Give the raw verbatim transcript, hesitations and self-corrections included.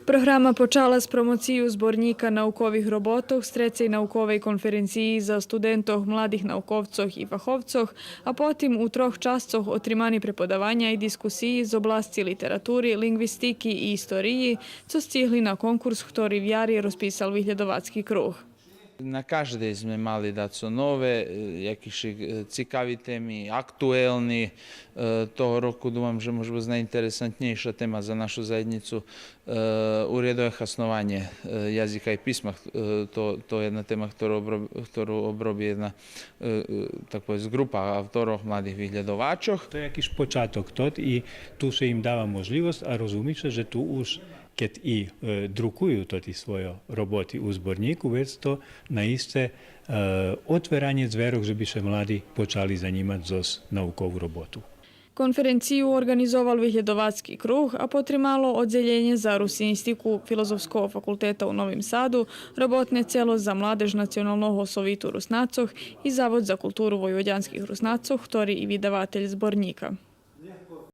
Програма почала з промоцию зборнїка наукових роботох з трецей науковей конференциї за студентох, младих науковцох и фаховцох, а потим у трох часцох отримани преподаваня и дискусиї з обласци литератури, линґвистики и историї, цо стигли на конкурс хтори вяри розписал виглєдовацки круг. На каждей зме мали дацо нове, е, якишик, е, цикави теми, актуелни. Е, того року думам же може буц найинтересантнєйша тема за нашу заєднїцу, е, урядове хаснованє, е, язика и писма. Е, то, то єдна тема хтору оброб-, хтору оброби єдна, е, е, так повесц, ґрупа авторох, младих виглєдовачох. То якиш початок тот и ту ше им дава можлївосц, а розуми ше же ту уж кед и, е, друкую тоти свойо роботи у зборнїку, вец то наисце, е, отверанє дзвярох же би ше млади почали занїмац зоз наукову роботу. Конференцию орґанизовал виглєдовацки круг, а потримало Оддзелєнє за русинистику Филозофского факултета у Новим Саду, Роботне цело за младеж Националного совиту Руснацох и Завод за културу войводянских Руснацох, хтори и видаватель зборнїка.